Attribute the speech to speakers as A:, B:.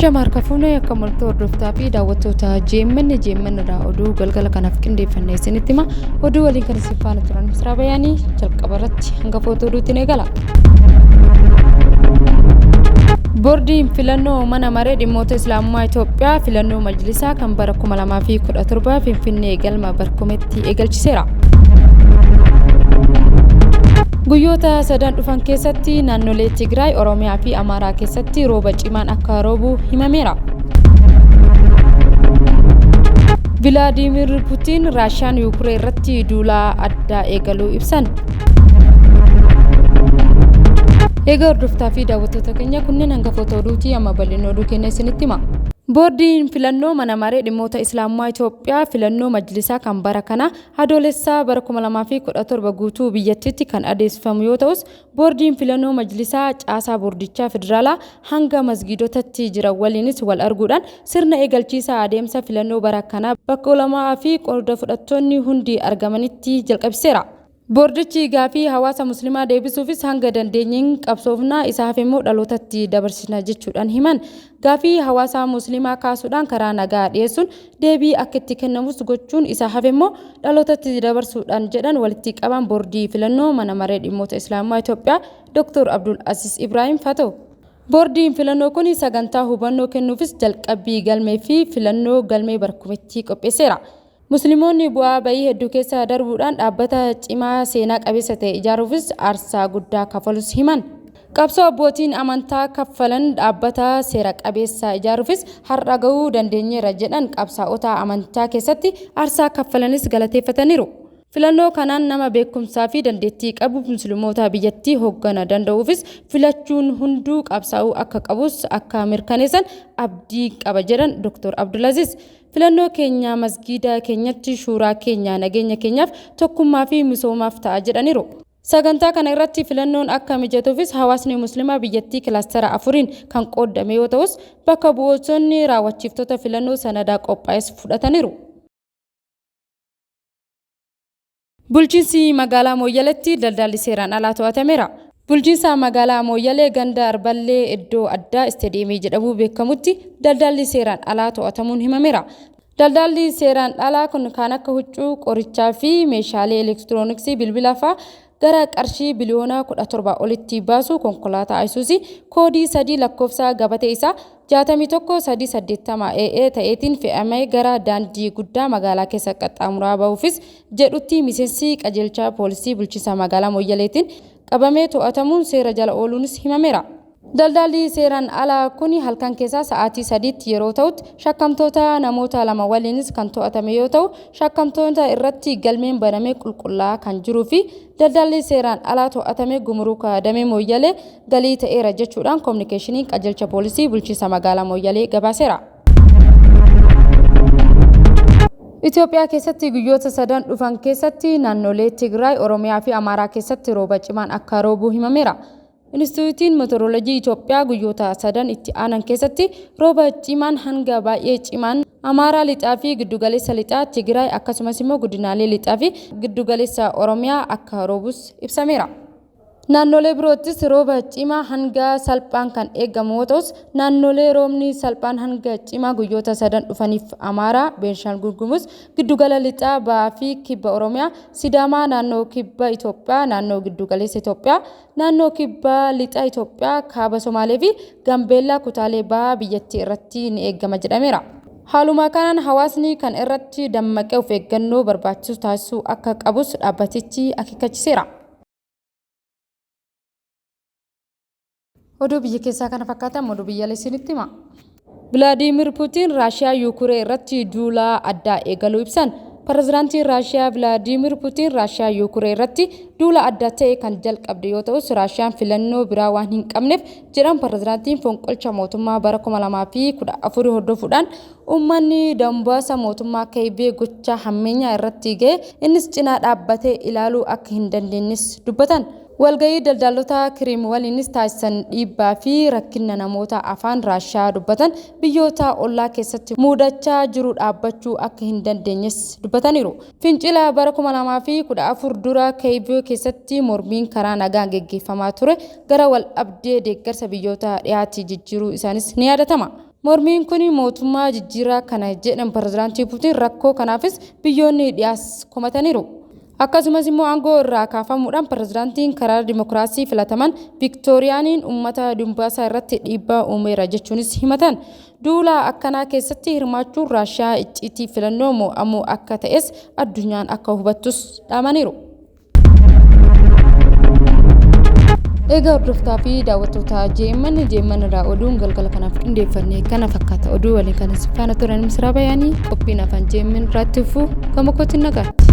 A: Ashama harka fuunee akka moltuu hordoftaa fi daawwattoota JMN JMN irraa oduu galgala kanaaf qindeeffanne isinitti hima. Oduu waliin kan isin faana turan Misraa Bayaanii jalqaba irratti hangafoota oduutiin eegala. Boordiin filannoo mana maree dhimmoota Islaamummaa Itoophiyaa filannoo majlisaa kan bara 2017 Finfinnee galma Barkumetti eegalchiseera. Guyyoota sadan dhufan keessatti naannolee Tigraay, Oromiyaa fi Amaaraa keessatti rooba cimaan akka roobu himameera. Vilaadiimir Putiin Raashiyaan Yuukireen irratti duula addaa eegaluu ibsan. Egaa hordoftaa fi daawwattoota keenya kunneen hangafoota oduuti amma bal'ina oduu keenya isinitti hima. Boordiin filannoo mana maree dhimmoota Islaamummaa Itoophiyaa filannoo majlisaa kan bara kana Adoolessaa bara 2017 guutuu biyyattiitti kan adeemsifamu yoo ta'us boordiin filannoo majlisaa caasaa boordichaa federaalaa hanga masgiidotatti jiran waliinis wal arguudhaan sirna eegalchiisaa adeemsa filannoo bara kanaa bakka ulamaa'aa fi qooda fudhattoonni hundi argamanitti jalqabsiiseera. Boordichi gaafii hawaasa muslimaa deebisuufis hanga dandeenyeen qabsoofna isa hafe immoo dhalootatti dabarsina jechuudhaan himan. Gaafii hawaasa muslimaa kaasuudhaan karaa nagaa dhiyeessuun deebii akka itti kennamus gochuun isa hafe immoo dhalootatti dabarsuudhaan jedhan walitti qabaan boordii filannoo mana maree dhimmoota Islaamummaa Itoophiyaa Dr. Abdul Aziz Ibrahim Fatoo. Boordiin filannoo kun sagantaa hubannoo kennuufis jalqabbii galmee fi filannoo galmee barkumetti qopheesseera. Musliimoonni bu'aa bayii hedduu keessa darbuudhaan dhaabbata cimaa seenaa qabeessa ta'e ijaaruufis aarsaa guddaa kafalus himan. Qabsoo abbootiin amantaa kaffalan dhaabbata seera qabeessa ijaaruufis har'a gahuu dandeenyeera jedhan qabsaa'ota amantaa keessatti aarsaa kaffalanis galateeffataniiru. Filannoo kanaan nama beekumsaa fi dandeettii qabu musliimoota biyyattii hooggana danda'uufis filachuun hunduu qabsaa'uu akka qabus akka mirkaneessan abdii qaba jedhan Dr. Abdulaziz. Filannoo keenya masgiida keenyatti shuuraa keenya nageenya keenyaaf tokkummaa fi misoomaaf ta'a jedhaniiru. Sagantaa kana irratti filannoon akka mijatuufis hawaasni musliimaa biyyattii kilaastara afuriin kan qooddame yoo ta'us bakka bu'ootonni raawwachiiftota filannoo sanadaa qophaa'es fudhataniiru. Bulchiinsi magaalaa Mooyyaleetti daldalli seeraan alaa to'atameera. Bulchiinsa magaalaa Mooyyalee ganda Arballee iddoo addaa isteediyeemii jedhamu beekamutti daldalli seeraan alaa to'atamuun himameera. Daldalli seeraan alaa kun kan akka huccuu, qorichaa fi meeshaalee elektirooniksii bilbilaa fa'aa gara qarshii biliyoona 17 olitti baasu konkolaataa Ayisuuzii koodii 3 lakkoofsa gabatee isaa 61 380 AA ta'eetiin fe'amee gara daandii guddaa magaalaa keessa qaxxaamuraa bahuufis jedhutti miseensi qajeelcha poolisii bulchiinsa magaalaa Mooyyaleetiin qabamee to'atamuun seera jala ooluunis himameera. Daldalli seeraan alaa kun halkan keessaa sa'aatii 3tti yeroo ta'utti shakkamtoota namoota 2 waliinis kan to'atame yoo ta'u shakkamtoota irratti galmeen banamee qulqullaa'aa kan jiruu fi daldalli seeraan alaa to'atame gumuruka damee Mooyyalee galii ta'eera jechuudhaan koominikeeshiniin qajeelcha poolisii bulchiinsa magaalaa Mooyyalee gabaaseera. Itoophiyaa keessatti guyyoota sadan dhufan keessatti naannolee Tigraay, Oromiyaa fi Amaaraa keessatti rooba cimaan akka roobu himameera. Inistituutiin Meteoroloojii Itoophiyaa guyyoota sadan itti aanan keessatti rooba cimaan hanga baay'ee cimaan Amaaraa lixaa fi giddugaleessa lixaa Tigraay akkasumas immoo godinaalee lixaa fi giddugaleessa Oromiyaa akka roobus ibsameera. Naannolee biroottis rooba cimaa hanga salphaan kan eegamu yoo ta'us naannolee roobni salphaan hanga cimaa guyyoota sadan dhufaniif Amaaraa, Beenishaangul Gumuz, Giddugala Lixaa, Bahaa fi Kibba Oromiyaa, Sidaamaa, Naannoo Kibba Itoophiyaa, Naannoo Giddugaleessa Itoophiyaa, Naannoo Kibba Lixa Itoophiyaa, Kaaba Somaalee fi Gambeellaa kutaalee bahaa biyyattii irratti ni eegama jedhameera. Haaluma kanaan hawaasni kan irratti dammaqee of eeggannoo barbaachisu taasisuu akka qabus dhaabbatichi akeekkachiiseera. Oduu biyya keessaa kana fakkaatan oduu biyyaalessaa isinitti hima. Vilaadiimir Puutiin Raashiyaa Yuukuree irratti duula addaa eegaluu ibsan. Pireezidaantiin Raashiyaa Vilaadiimir Puutiin Raashiyaa Yuukuree irratti duula adda ta'e kan jalqabde yoo ta'us Raashiyaan filannoo biraa waan hin qabneef jedhan pireezidaantiin fonqolcha mootummaa bara 2014 hordofuudhaan uummanni dambaasa mootummaa Kiyev gochaa hammeenyaa irratti ga'e innis cinaa dhaabbatee ilaaluu akka hin dandeenyes dubbatan. Walgahii daldaltoota Kiriim waliinis taasisan dhiibbaa fi rakkina namoota afaan Raashiyaa dubbatan biyyoota ollaa keessatti mudachaa jiru dhaabbachuu akka hin dandeenyes dubbataniiru. Fincila bara 2014 dura Kiyev keessatti mormiin karaa nagaan geggeeffamaa ture gara wal dhabdee deeggarsa biyyoota dhiyaatti jijjiiruu isaanis ni yaadatama. Mormiin kun mootummaa jijjiiraa kana jedhan pirezidaantii Puutiin rakkoo kanaafis biyyoonni dhiyaas komataniiru. Akkasumas immoo aangoo irraa kaafamuudhaan pirezidaantiin karaa dimokiraasii filataman Viktooriyaaniin uummata Dumbaasaa irratti dhiibbaa uumeera jechuunis himatan. Duula akkanaa keessatti hirmaachuun Raashiyaa icciitii filannoo mo'amuu akka ta'es addunyaan akka hubattus dhaamaniiru. Egaa hordoftaa fi daawwattoota JMN JMN irraa oduun galgala kanaaf qindeeffanne kana fakkaata. Oduu waliin kan isin faana turan Misraa Bayaanii qophiin afaan JMN irraatti fufuu gama kootiin nagaatti.